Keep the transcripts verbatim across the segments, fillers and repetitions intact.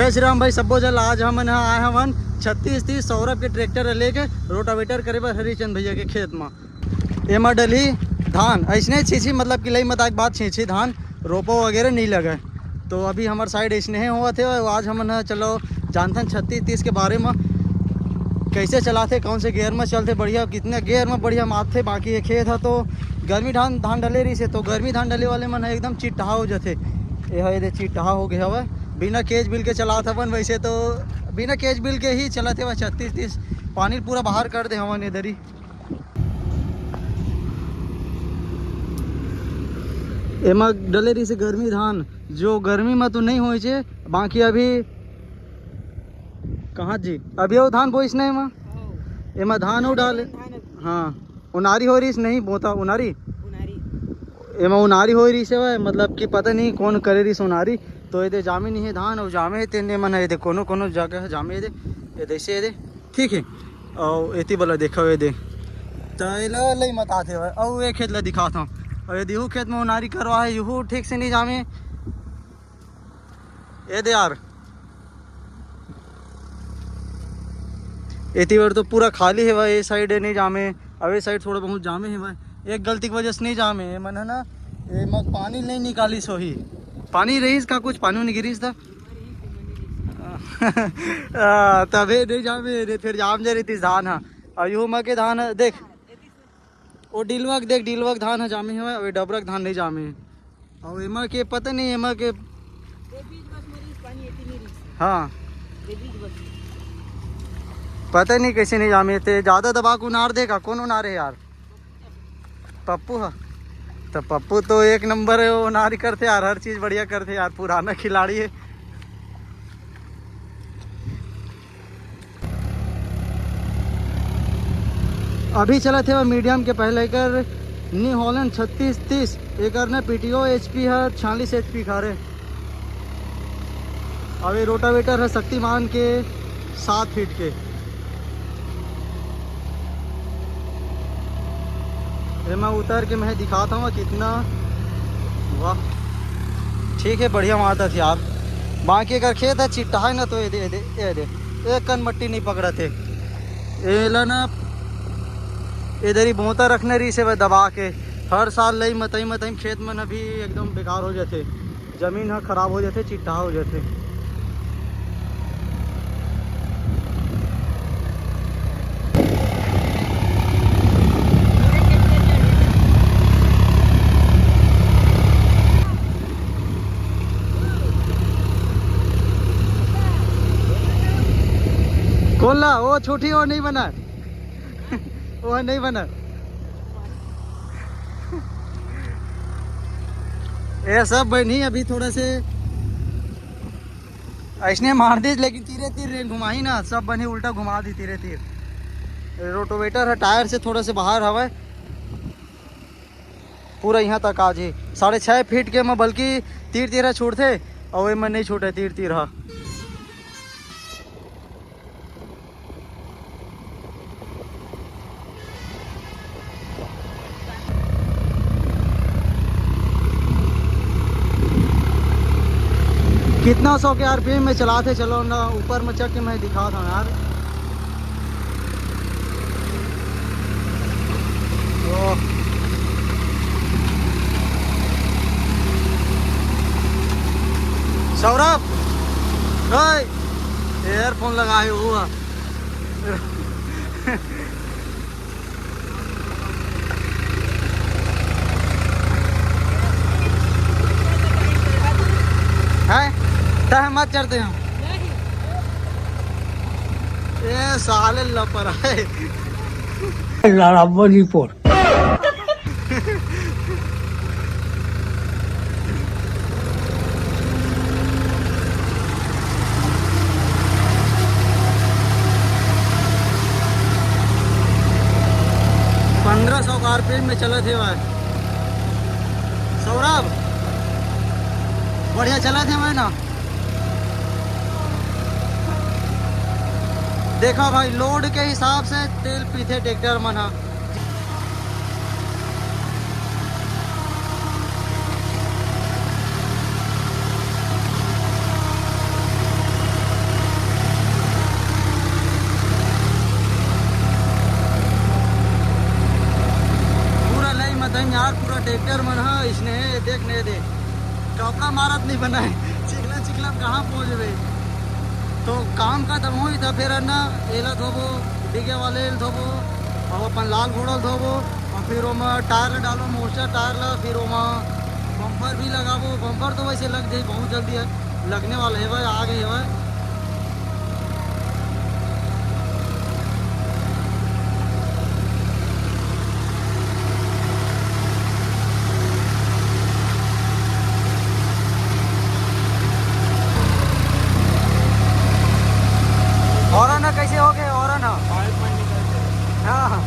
जय श्री राम भाई, सब्बो जल। आज हमन ह आए हवन छत्तीस तीस सौरभ के ट्रैक्टर ल लेके रोटावेटर करे बर हरिचंद भैया के खेत म। एमा डली धान, अइसने छीछी, मतलब कि लई मताक बात छीछी धान, रोपा वगैरह नहीं लगे। तो अभी हमर साइड अइसने ही होवत हे। आज हमन ह चलो जानथन छत्तीस तीस के बारे म, कैसे चलाथे, कौन से गियर म चलथे बढ़िया, कितने गियर म बढ़िया मारथे। बाकी ये खेत ह तो गर्मी धान, धान डले रहिस हे, तो गर्मी धान डले वाले मन ह एकदम चिट्टाहा हो जाथे। ये ह, ये दे चिट्टाहा हो गए हवय, बिना केज बिल के चलात हवन। वैसे तो बिना केज बिल के ही चलत हे छत्तीस तीस, पानी पूरा बाहर कर दे हवन इधर ही। एमा डले रहिस हे गर्मी धान, जो गर्मी म तो नहीं होइस हे, बाकी अभी कहाँ जी, अभी वो धान बोइस नहीं एमा, एमा धान वो डाले। हाँ, उनारी हो रहिस नहीं, बोता उनारी। एमा उनारी हो रहिस हे, मतलब कि पता नहीं कौन करे रहिस उनारी, तो ये दे जामे नहीं है धान, और जामे है तेने मन, ये दे कोनो कोनो जगह जामे, ये दे, ये दे से, ये दे। ठीक है, अउ एती वाला देखो, ये दे, त एला लई मत आथे हवय। अउ ये खेत ला दिखात हूँ, अउ ये देहू खेत में उनारी करवा है, यहू ठीक से नहीं जामे। ये दे यार, एती बर तो पूरा खाली हेवय, ये साइड नहीं जामे, अब ये साइड थोड़ा बहुत जामे हेवय। एक गलती की वजह से नहीं जामे, ये मन है ना, ये म पानी नहीं निकालिस होही। पानी रहिस का, कुछ पानी नहीं गिरिस था। आ, तभे नहीं जामे रे, फिर जाम जा रही थी धान हा। और यहू मा के धान ह, देख, वो डिलवा के, देख, डिलवा के धान ह जामे हवय, अभी डबरा के धान नहीं जामे। और एमा के पता नहीं, एमा के दे बीज बस मरीज, पानी एती नहीं रहिस। हाँ। दे बीज बस। पता नहीं कैसे नहीं जामे, ते ज्यादा दबा के उनार देगा, कौन उनार है यार? पप्पू ह। तो पप्पू तो एक नंबर है, वो उनारी करथे यार, हर चीज बढ़िया करथे यार, पुराना खिलाड़ी है। अभी चलत हे मीडियम के, पहले एकर न्यू हॉलैंड छत्तीस तीस, एकर ने पीटीओ एचपी है छियालीस एचपी खारे। अब ये रोटावेटर है शक्तिमान के सात फीट के। एमा उतर के मैं दिखाता हूँ कितना। वाह, ठीक है, बढ़िया मारता थी यार। बाकी अगर खेत है चिट्टा है ना, तो ये दे, ये दे, ये दे, एक कन मट्टी नहीं पकड़ते। एला ना इधर ही बोता रखने रही से दबा के। हर साल लई मतई मतई खेत मन अभी एकदम बेकार हो जाते। जमीन ह खराब हो जाथे, चिट्टा हो जाथे। कौन ला? वो छोटी, वो नहीं बना। वो नहीं बना। ये सब बनी अभी थोड़ा से ऐसने मार दे, लेकिन तीरे तीर रेन घुमाही ना, सब बनी उल्टा घुमा दी तीरे तीर। रोटोवेटर है, टायर से थोड़ा से बाहर हवय, पूरा यहाँ तक आ जी। साढ़े छः फीट के में बल्कि तीर तीर ह छूटथे, और एमे नहीं छूटे तीर तीर ह। कितना सौ के आरपीएम में चलाथे, चलो ना, ऊपर में चढ़ के मैं दिखाता हूँ यार। ओ। सौरभ, ओए, ईयरफोन लगाए हुआ। हैं? तह मत चढ़ते हम। ये साले लपर है। लड़ाबो नहीं पोर। पंद्रह सौ का आरपीएम में चलत हे भाई। सौरभ, बढ़िया चलत हे भाई ना। देखा भाई, लोड के हिसाब से तेल पीथे ट्रैक्टर मन ह। ट्रैक्टर मन ह इसने हे, देख नहीं दे, कपड़ा मारत नहीं बनाए, चिखला चिखला में कहाँ पहुँचबे। तो काम खतम होही त फिर ना, एला धोबो, डिगे वाले ल धोबो, और अपन लाल घोड़ा ल धोबो, और फिर ओमा टायर ल डालो, मोस्टर टायर ल, फिर ओमा बम्पर भी लगाबो। बम्पर तो वैसे लग जाही बहुत जल्दी, है लगने वाला है भाई, आ गए है भाई। हॉर्न ह कैसे हो गए? हॉर्न ह। हाँ, हाँ।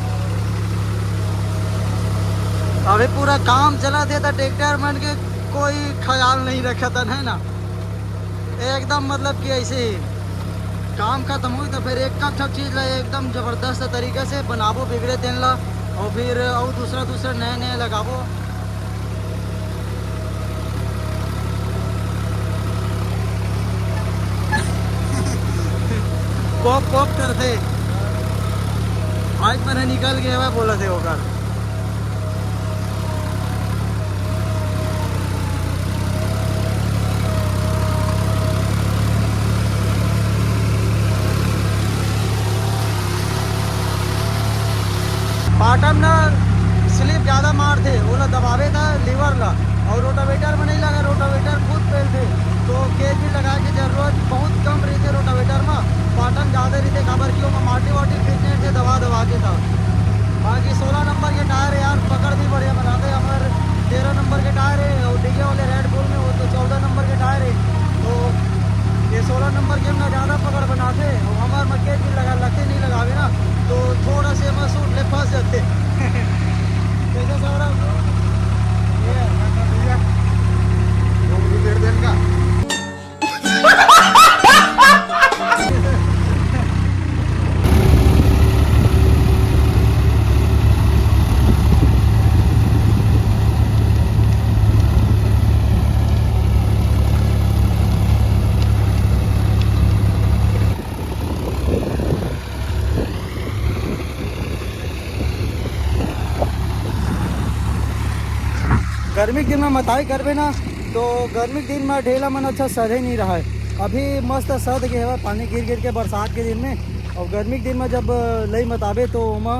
अभी पूरा काम चला थे तो ट्रैक्टर मन के कोई ख्याल नहीं रखा था, है ना? एकदम मतलब कि ऐसे ही काम खत्म होई तो फिर एक एक ठक चीज ला एकदम जबरदस्त तरीका से बनाबो, बिगड़े तेन ला, और फिर अउ दूसरा दूसरा नया नया लगाबो। पॉप पॉप करथे। आज मन निकल गए हवा बोला थे ओकर। पाटम ना स्लिप ज्यादा मारथे, ओला दबावे त लीवर ला, और रोटावेटर में नहीं लगा, रोटावेटर खुद पेलथे। तो केज भी लगाए के जरूरत बहुत कम रहिथे रोटावेटर में, पाटम ज्यादा रहिथे, काबर कि ओमा माटी वाटी खींचने से दबा दबा के था। बाकी सोलह नंबर के टायर है यार, पकड़ भी बढ़िया बनाते हैं। हमारे तेरह नंबर के टायर है और डीजे वाले रेड बुल में, वो तो चौदह नंबर के टायर है। तो ये सोलह नंबर के हमने ज़्यादा पकड़ बनाते हैं और हमारे में केज भी लगा, लगते नहीं लगावे ना, तो थोड़ा से मैं सूट ले फंस जाते। कैसे सौरभ? ये भैया, वो भी दे देन का। गर्मी के दिन में मताई करबे ना, तो गर्मी के दिन में ढेला मन अच्छा सधे नहीं रहा है। अभी मस्त सध गए हवा, पानी गिर गिर के बरसात के दिन में। और गर्मी के दिन में जब लई मताबे तो ओमा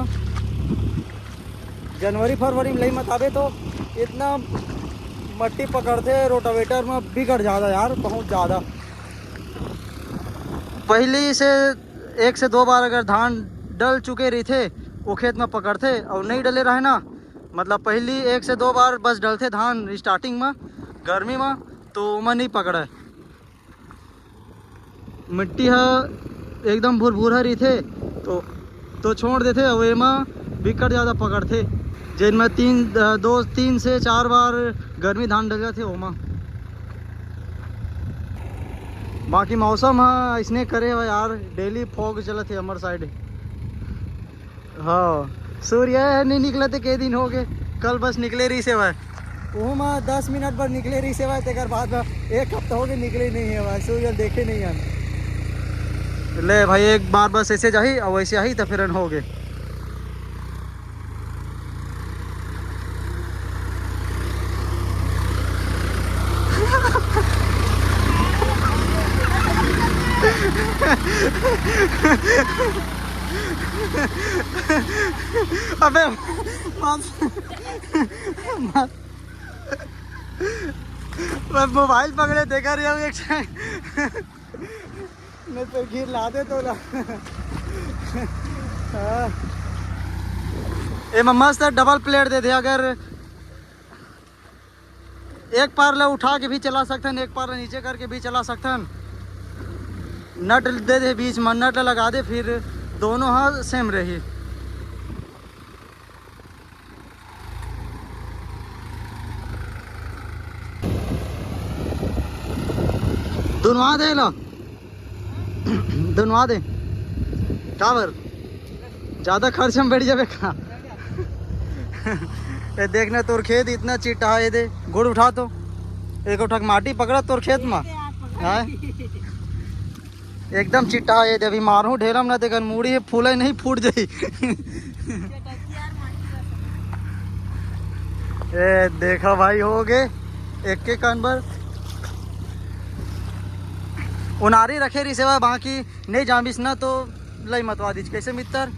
जनवरी फरवरी में लई मताबे तो इतना मट्टी पकड़ते रोटावेटर में बिगड़ जाता यार, बहुत ज़्यादा। पहली से एक से दो बार अगर धान डल चुके रहिथे, वो खेत में पकड़थे, और नहीं डले रहे ना, मतलब पहली एक से दो बार बस डलथे धान स्टार्टिंग में, गर्मी में, तो ओमा नहीं पकड़े। मिट्टी ह एकदम भुरभुरा रहिथे, तो, तो छोड़ देथे, अउ एमा बिकट ज़्यादा पकड़थे, जेन में तीन, अ, दो, तीन से चार बार गर्मी धान डल जाथे ओमा। बाकी मौसम ह अइसने करे हवय यार, डेली फॉग चलत हे हमर साइड। हाँ, सूर्य ह नहीं निकलत हे, के दिन हो गए, कल बस निकले रहिस हवय। ओहू म दस मिनट बर निकले रहिस हवय, तेकर बाद म एक हफ्ता हो गए निकले नहीं हवय, सूर्य देखे नहीं हन। ले भाई, एक बार बस ऐसे जाही, अउ वैसे आही, त फिर हो गए। अबे, मत, मत। मैं मोबाइल पकड़े देखा रही हूँ एक साइड। नहीं तो गिर ला दे तो ला। हाँ। एमा मस्त डबल प्लेट दे दे, अगर एक पार ला उठा के भी चला सकथन, एक पार ला नीचे करके भी चला सकथन। नट दे दे बीच में, नट लगा दे, फिर दोनों हा सेम रही। दुनवा दे ला, दुनवा दे। काबर? ज्यादा खर्च में बैठ जाबे का? ये देखना, तोर खेत इतना चिट्टा है, ये दे, गोड़ उठा तो, एक उठक माटी पकड़ा तोर खेत में। हाँ? एकदम चिट्टा है, ये दे, अभी मारू ढेलम ना, देखन मुड़ी फूले नहीं, फूट जाई। ए, देखा भाई, हो गे एक के कन बर। उनारी रखे रिसेवा, बाकी नहीं जामिस ना तो लई मतवा दीच। कैसे मित्तर?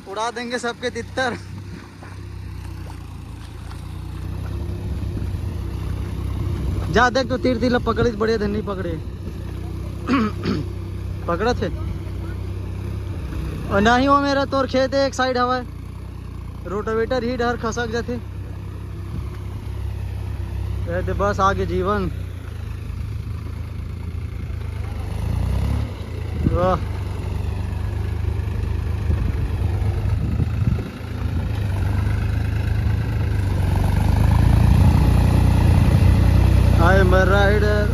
उड़ा देंगे सबके तित्तर। जा देख तो तीर तीर ला पकड़िस, बढ़िया धन नहीं पकड़े। पकड़त हे। और नहीं, वो मेरा तोर खेत है, एक साइड हवा है, रोटावेटर ही डर खसक जाते। ए दे बस आगे जीवन। वाह। I am a rider।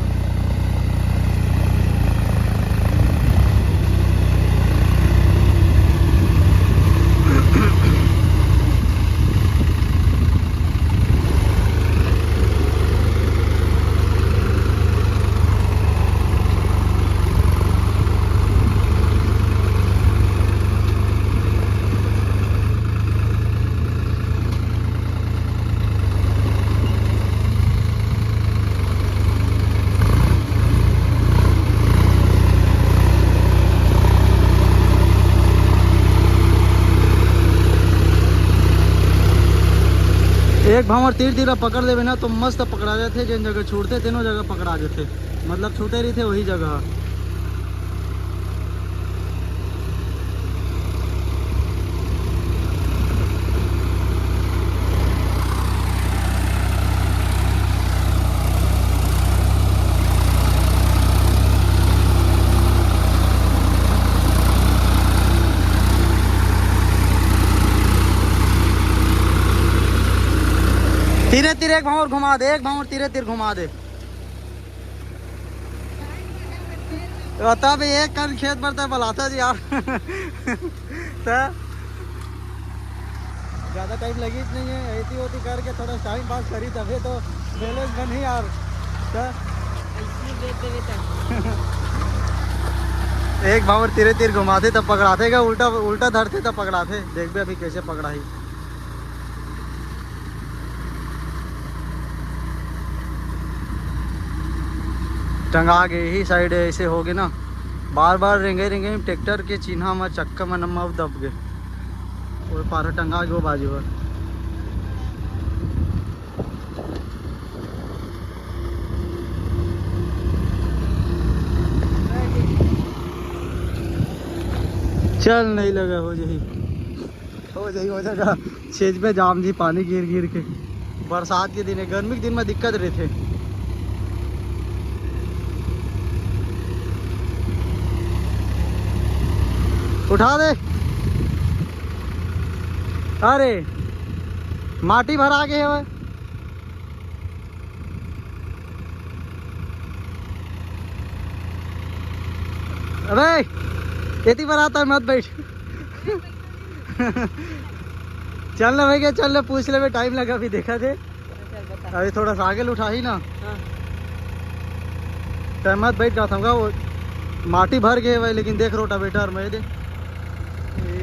एक भांवर तीर तीर पकड़ लेबे ना, तो मस्त पकड़ा जाथे। जेन जगह छूटथे, तेनो जगह पकड़ा जाथे। मतलब छूटे रहिथे वही जगह। तीरे तीर एक भांवर घुमा दे, एक भांवर तीरे तीर घुमा दे। तो तब एक कन खेत बर तय बलाता जी यार। तो ज्यादा टाइम लगी नहीं है, ऐसी होती करके थोड़ा टाइम पास करी, तभी तो बैलेंस बनी यार। तो एक भांवर तीरे तीर घुमाथे तब पकड़ाथे का, उल्टा उल्टा धरथे तब पकड़ाथे। देखबे अभी कैसे पकड़ाही। टंगा गे ही साइड ऐसे हो गे ना, बार बार रेंगे रेंगे ट्रैक्टर के चिन्हा म चक्का म नम्मा दब गे। वो पारा टंगा गे वो बाजू बर। चल नहीं लगा हो जाही। हो जाही, हो जाही। छेज पे जाम जी, पानी गिर गिर के। बरसात के दिन है, गर्मी के दिन में दिक्कत रहते। उठा दे। अरे, माटी भरा गे हवय। अबे, एती बर आता मत बैठ। चल ना भैया, चल ना, पूछ ले, टाइम लगा अभी, देखा थे। अभी थोड़ा सा आगे उठा ही ना। हाँ। टाइम मत बैठ जाता हूँ वो, माटी भर गए भाई, लेकिन देख रोटावेटर में दे। ये,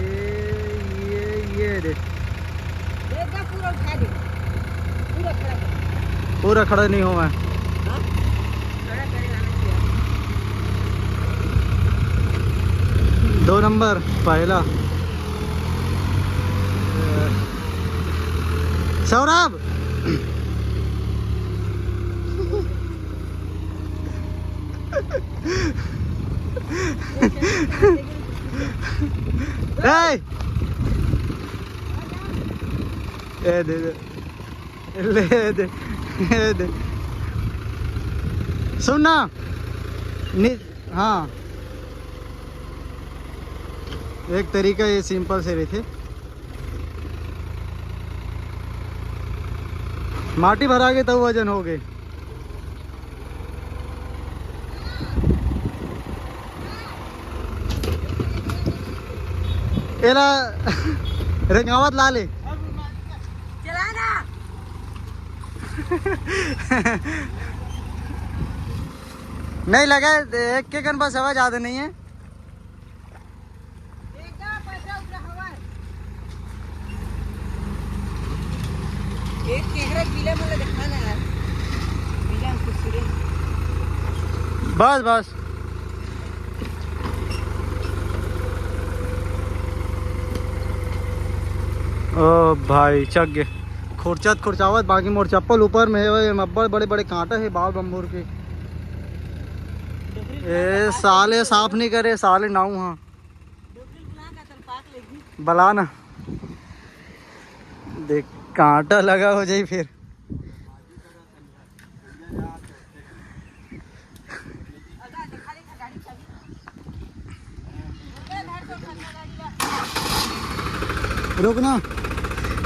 ये, ये दे। पूरा उठा दे। पूरा खड़ा कर। पूरा खड़ा नहीं हुआ है। हाँ? खड़ा करे वाला चाहिए। दो नंबर, पहला। सौरभ। ए! ए, दे, दे। ले दे, ले दे। सुन ना। नि-, हाँ। एक तरीका ये सिंपल से रहिथे। माटी भरा गे तब वजन हो गे। एला रेंगावत ला ले। चला ना। नहीं लगा, एक के कन बस हवा ज्यादा नहीं है। एकदम पैसा उतरा हवा। एक के बस बस। ओ भाई, चक गे। खुरचत खुरचावत, बाकी मोर चप्पल ऊपर में हे, अब्बड़ बड़े बड़े कांटा हे बाल बम्बोर के। ए साले, साफ नहीं करे साले, नाऊ हाँ। बला ना, देख, कांटा लगा हो जाई फिर। रुक ना,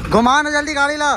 घुमा ना जल्दी गाड़ी ला।